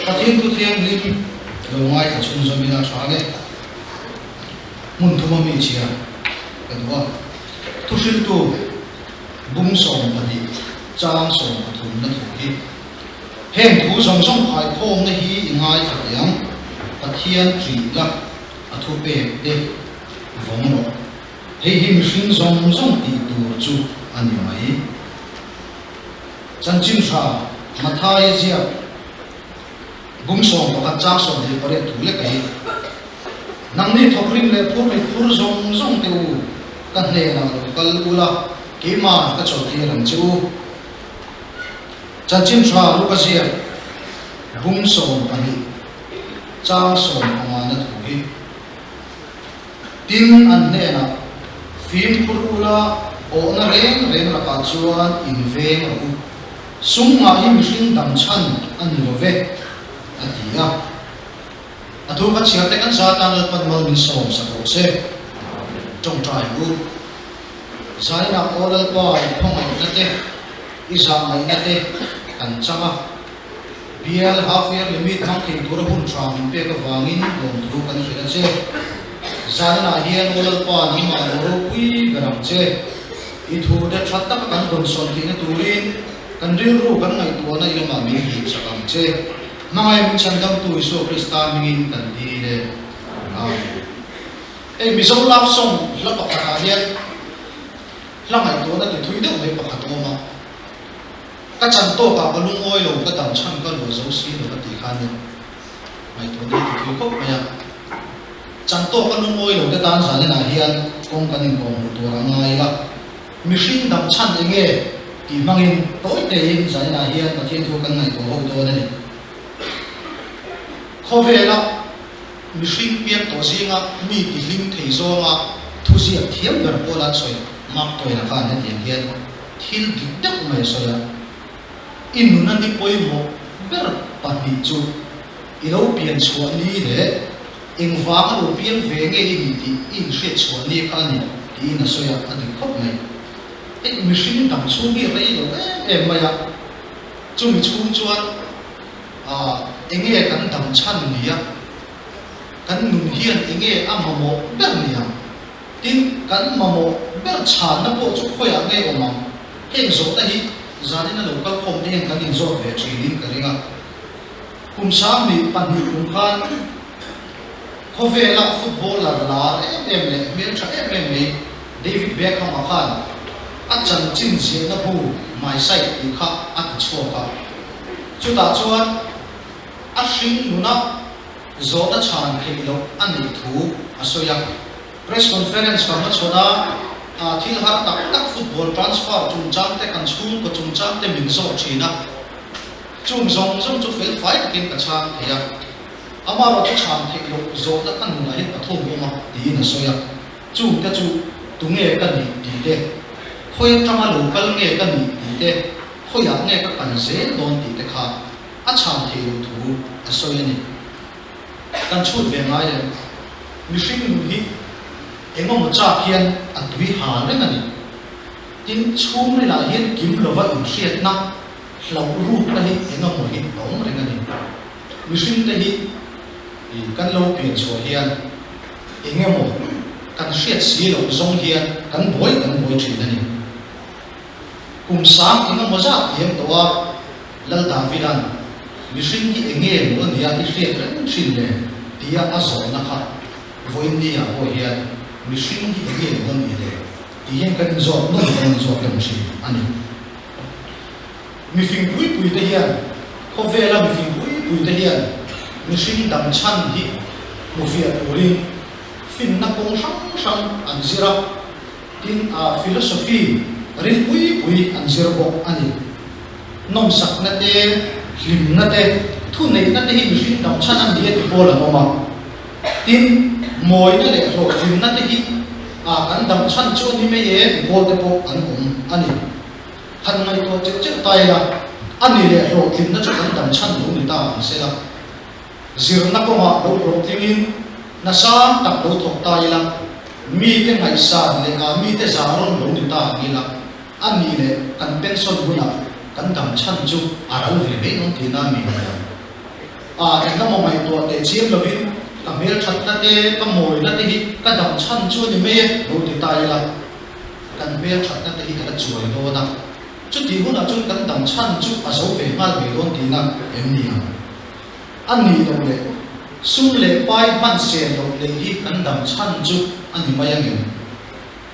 Pathian Thu Thianghlim lo ngaithla chhunzawm ila tha le. Hmun thuma mi chhia ka duh a. Thuhriltu bung 12 chang 13 na thu hi heng thu zawng zawng khaikhawmna hi i ngaithla thei ang, Pathian ṭih la a thupek te vawng rawh. Hei hi mihring zawng zawng tih tur chu a ni mai. Chanchin tha Mathaia ziak bung 11 chang 28 thu lek a hi, Nangni thawkrim leh phur ri phur zawng zawng te u, ka hnenah lo kal ula, keimah ka chawlhtir ang che u. Chanchin tha Luka ziak bung 12 chang 15 na thu hi, Tin, an hnenah, Fimkhur ula, awhna reng reng lakah chuan in veng rawh u. Sum ngah hi mihring dam chhan a ni lo ve, a ti a. A thu kha chhiar te kan za tan Lalpan mal min sawm sak rawh se. Tawngtai u. Zainah aw Lalpa i khawngaihna te, i zahngaihna te kan chang a. Bial half year limit hmang thei tura hun tha min pek avangin lawmthu kan hrilh a che. Zaninah hian Aw Lalpa nangmah lo ropui ber ang che. I thu te tha taka kan dawnsawn theihna turin kan rilru kan ngaihtuahna i lamah min hip sak ang che. Hmangaih min chhandamtu Isua Krista hmingin kan dil e. Amen. Hei Mizo love song hla pakhatah hian hla ngaihtuahna ti thui deuh mai pakhat a awm a. Ka chan tawkah ka lungawi lo, ka dam chhan ka luah zo si lo ka tih khan in ngaihtuah na hi ti thui khawp mai a. Chan tawka lungawi lo te tan zaninah hian kawng kan inkawm hmuh tur a ngai a. Mihring dam chhan eng nge tih hmangin tawi tein zaninah hian Pathian thu kan ngaihtuah ho dawn a ni. Khawvela mihring piang tawh zinga mi tihlim thei zawnga thuziak thiam ber pawh la sawi Mark Twain-a khan hetiang hian Thil dik deuh mai a sawi a, i nuna ni pawimawh ber pahnih chu i lo pian chhuah ni leh engvang a lo piang ve nge i nih tih i inhriat chhuah ni kha a ni tiin a sawi a, a dik khawp mai. Hei mihring dang chhung hi rei lo em em mai a, chumi chhung chuan enge kan dam chhan ni a, kan nun hian enge a mamawh ber ni ang? Tin, kan mamawh ber chhanna pawh chu khawiah nge awm ang? Heng zawhna hi zanin a lo kal khawm te hian kan inzawt ve thinin ka ring a. Kum 22 kum khan khawvela footballer lar em em leh hmeltha em em mai David Beckham-a khan a chanchin ziahna bu My Side tih kha a ti chhuak a. Chutah chuan a hring nuna Zawhna chhan theih loh a nih thu a sawi a. Press conference ka hmachhawn a, a thil har tak tak football transfer chungchang te kan chhungkaw chungchang te min zawh thin a. Chung zawng zawng chu fel fai takin ka chhang thei a. Amaherawh chu chhan theih loh zawhna ka nunah hian ka thawm awm a tiin a sawi a. Chung te chu tunge ka nih tih te, khawi atanga lo kal nge ka nih tih te, khawiah nge ka kal zel dawn tih te kha A chhan thei loh thu a sawi a ni. Kan chhut ve ngai em? Mihring nun hi engemaw chak hian a tui ha reng a ni. Tin, chhungrilah hian kim lova inhriatna, hlauh rukna hi engemaw hi a awm reng a ni. Mihringte hi kan lo pian chhuah hian engemaw kan hriat si loh zawng hian kan buai kan buai thin a ni. Kum sang engemaw zat thiam tawh a, Lal Davida'n, Mihring hi eng nge maw nia i hriat reng thin le? tia a zawhna kha vawiin nia pawh hian Mihring hi eng nge maw nih le? tih hian kan inzawt nawn kan inzawt reng thin a ni. Mifing pui pui te hian, khawvela mifing pui pui te hian mihring dam chhan hi hmufiah turin finna kawng hrang hrang an zir a, Tin, a philosophy ril pui pui an zir bawk a ni. Nawmsakna te, hlimna te, thuneihna te hi mihring dam chhan a ni a ti pawl an awm a. Tin, mawina leh hlawhtlinna te hi a kan dam chhan chu a ni mai e ti pawl te pawh an awm a ni. Han ngaihtuah cheuh cheuh ta ila, a ni leh hlawhtlinna chu kan dam chhan lo ni ta ang sela. Zirna kawngah lo hlawhtlingin hna sang tak lo thawk ta ila, mite ngaihsan leh ah mite zah rawn lo ni ta ang ila, a nih leh kan pension hunah kan dam chhan chu a ral ve mai dawn tihna mi ni ang. A engemaw ngaihtuah teh chiam lovin ka hmelthatna te, ka mawina te hi ka dam chhan chu a ni mai e, lo ti ta ila, kan hmelthatna te hi ka la chuai dawn a, chutih hunah chuan kan dam chhan chu a zo ve nghal mai dawn tihna em ni ang? A nih loh leh sum leh pai hman sen loh neih hi kan dam chhan chu a ni mai angem?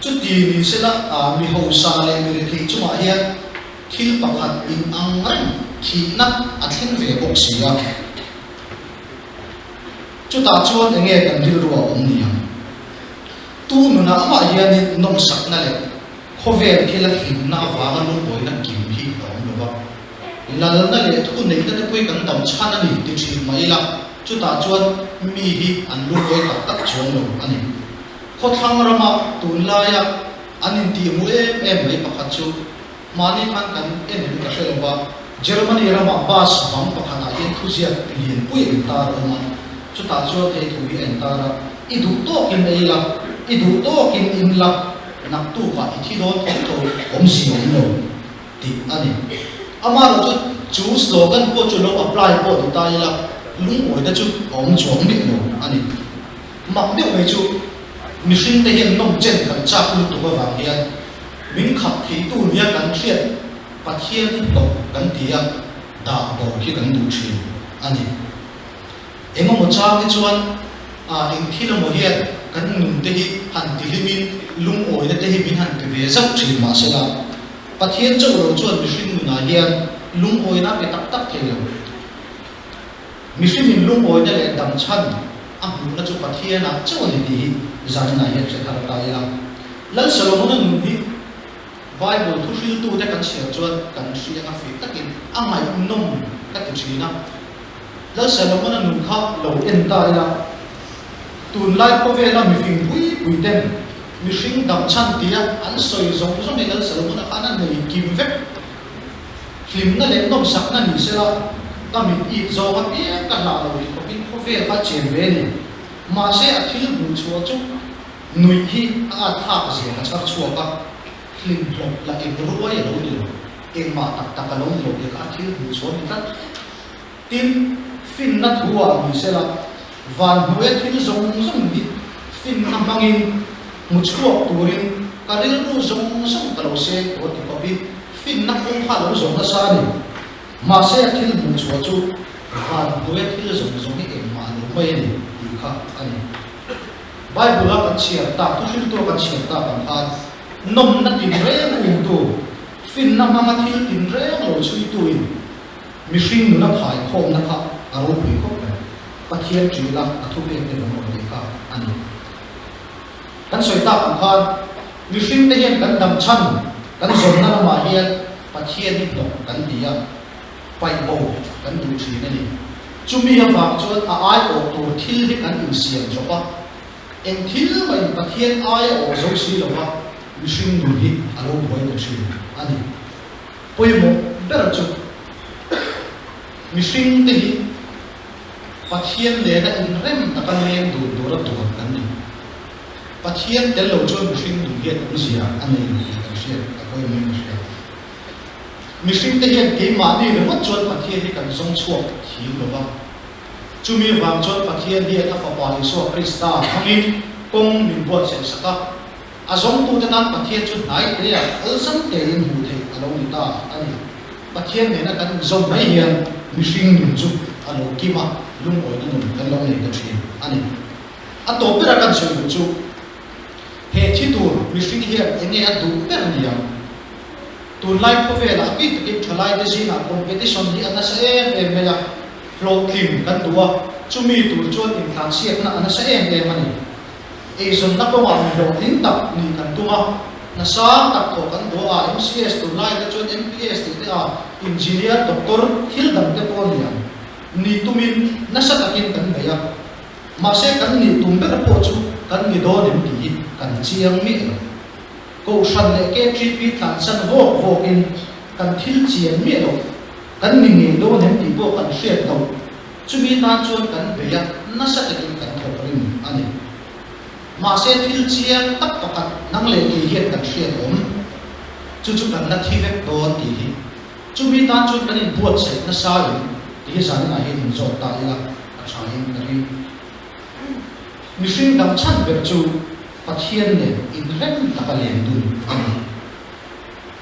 Chuti ni sela mi hausa leh mi rethei chungah hian thil pakhat in ang reng thihna a thleng ve bawk si a. Chutah chuan enge kan rilru a awm ni ang? Tu nunah amah hianin nawmsakna leh khawvel thila hlimna avanga lungawina kim hi a awm lo va. Lalna leh thuneihna te pawhi kan dam chhan a ni ti thin mah ila, chutah chuan mi hi an lungawi tak tak chuang lo a ni. Khawthlang rama tunlaia an intihhmuh em em mai pakhat chu mahni khan kan en em ka hre lo va, Germany rama bus bang pakhatah hian thuziak lianpui a intar a awm a, chutah chuan hei thu hi a intar a, I duh tawkin ei la, i duh tawkin in la, naktukah i thi dawn tho tho awmzia awm lo tih a ni. Amaherawhchu chu slogan pawh chu lo apply pawh ni ta ila, lungawina chu a awm chuang miah lo a ni. Mak deuh mai chu mihring te hian nawm chen kan chak lutuk avang hian min khap theitu nia kan hriat Pathian hi hnawk kan ti a, dah bo khi kan duh thin a ni. Engemaw chang hi chuan eng thil emaw hian kan nun te hi han tihlimin lungawina te hi min han ti ve zauh thin mahsela Pathian chauh lo chuan mihring nunah hian lungawina a pe tak tak thei lo. Mihringin lungawina leh damchhan a hmuhna chu Pathianah chauh a ni tih hi zaninah hian hre thar ta ila. Lal Solomona nun hi Bible thuhriltute kan chhiar chuan kan hria a fih takin a ngaihnawm ka ti thin a. Lal Solomona nun kha lo en ta ila, tunlai khawvela mifing pui pui ten mihring damchhan tia an sawi zawng zawng hi Lal Solomona khan a nei kim vek. Hlimna leh nawmsakna ni sela, ka mit it zawng apiang ka hlah lo ri khawpin khawvel kha a chen ve a ni. Mahse a thil hmuh chhuah chu nuih hi a at thlak zia ka chhar chhuak a, hlim hlawp lah eng ruai a lo ni lo, engmah tak tak a lo ni lo tih kha a thil hmuh chhuah a ni tlat. Tin, finna thu ah ni sela, van hnuaia thil zawng zawng hi finna hmangin hmu chhuak turin ka rilru zawng zawng ka lo seng tawh ti khawpin finna kawng kha a lo zawng nasa a ni. Mahse a thil hmuh chhuah chu van hnuaia thil zawng zawng hi engmah a lo mai a ni tih kha a ni. Bible-a kan chhiar tak, thuhriltu a kan chhiar tak ang khan nawmna tinreng umtu, finna hmanga thil tinreng lo chhuituin, Mihring nuna khaikhawmna kha a ropui khawp mai. Pathian ṭih la, a thupek te vang rawn tih kha a ni. Kan sawi tak ang khan mihring te hian kan dam chhan, kan zawnna lamah hian Pathian hi hnawk kan ti a, paih bo kan duh ṭhin a ni. Chumi avang chuan a aiawh tur thil hi kan insiam chawp a, eng thil mahin Pathian aia awh zo si lova mihring nun hi a lo buai ta ṭhin a ni. Pawimawh ber chu mihring te hi Pathian nena inrem taka leng dun tura duan kan ni. Pathian tel lo chuan mihring nun hian awmzia a nei lo tih kan hriat a pawimawhin ka hria. Mihring te hian keimahni ringawt chuan Pathian hi kan zawng chhuak thiam lo va. Chumi vang chuan Pathian hian a Fapa Isua Krista hmangin kawng min buatsaih sak a. A zawngtute tan Pathian chu hnai te ah awlsam tein hmuh theih a lo ni ta a ni. Pathian nena kan inzawm mai hian mihring nun chu a lo kim a, lungawina nun kan lo nei ta thin a ni. A tawp bera kan sawi duh chu, he thi tur mihring hian eng nge a duh ber ni ang? Tunlai khawvelah a bik takin thalaite zingah competition hi a nasa em em mai a, hlawhtling kan duh a, chumi tur chuan intlansiakna a nasa em em a ni. Eizawnna kawngah mi hlawhtling tak nih kan tum a, hna sang tak thawh kan duh a, MCS tunlai te chuan MPS tih te a, Engineer, Doctor, thil dang te pawh a ni ang. Nih tumin nasa takin kan bei a, mahse kan nih tum ber pawh chu kan ni dawn em tih hi kan chiang miah lo. Kohhran leh KTP tlansan vawk vawkin kan thil chian miah lo, kan ni ngei dawn em tih pawh kan hriat loh. Chumi tan chuan kan bei a, nasa takin kan thawk rim a ni. Mahse thil chiang tak pakhat nang leh kei hian kan hriat awm, chu chu kan la thi vek dawn tih hi. Chumi tan chuan kan inbuatsaih nasa in. Tih hi zaninah hian inzawt ta ila a thain ka ring. Mihring dang chhan ber chu Pathian nen inrem taka len dun a ni.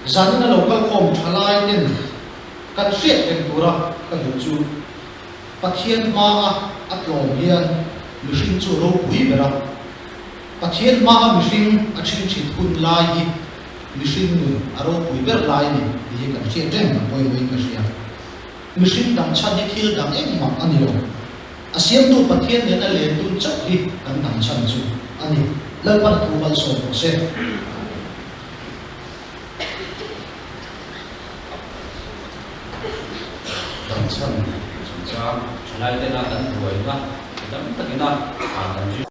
Zanina lo kalkhawm thalai ten kan hriat reng tura ka duh chu Pathian hmaa a tlawm hian mihring chu ropui ber a, Pathian hmaa mihring a chhingchhit hun lai hi mihring nun a ropui ber lai a ni tih hi kan hriat reng a pawimawhin ka hria. Mihring dang chhan hi thil dang engmah a ni lo. A siamtu Pathian nena len dun chauh hi kan dang chhan chu a ni. Lalpan a thu malsawm rawh se. Dang chhan chungchang thalaitena kan buaina dam takina kan.